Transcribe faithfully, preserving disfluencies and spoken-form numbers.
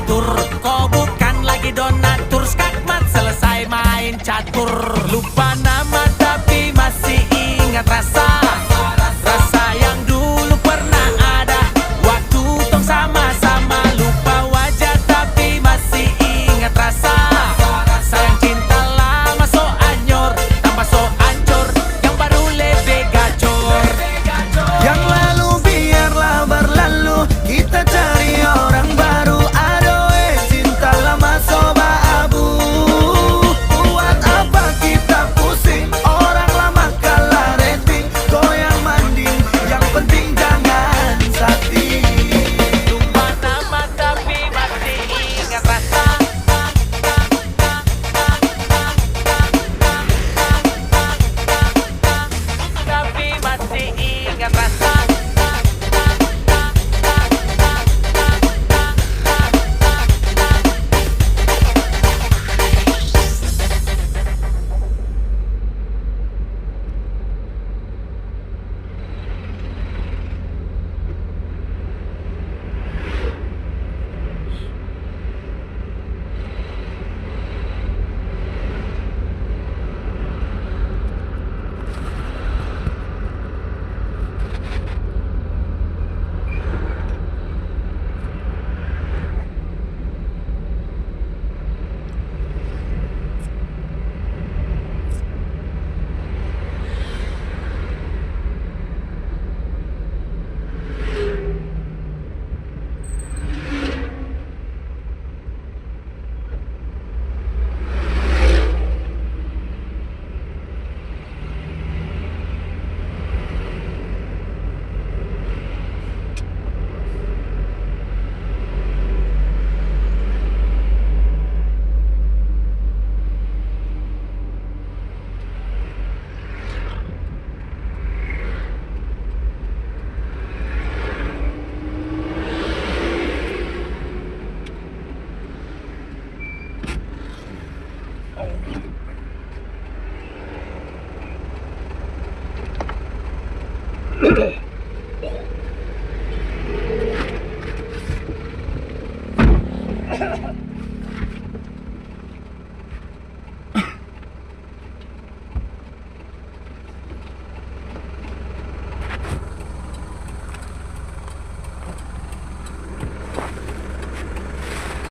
Tur, ko bukan lagi donatur, skakmat selesai main catur. Lupa nama tapi masih ingat rasa. Rasa yang dulu pernah ada. Waktu tong sama-sama lupa wajah tapi masih ingat rasa. Sayang cinta lama sok anyor, tambah sok ancor, yang baru lebih gacor. Yang lalu biarlah berlalu, kita cari orang baru. Adoe, cinta lama soba abu. Buat apa kita pusing, orang lama kalah rating. Goyang manding, yang penting jangan sakit. Lupa nama tapi masih ingat rasa. Tapi masih ingat rasa.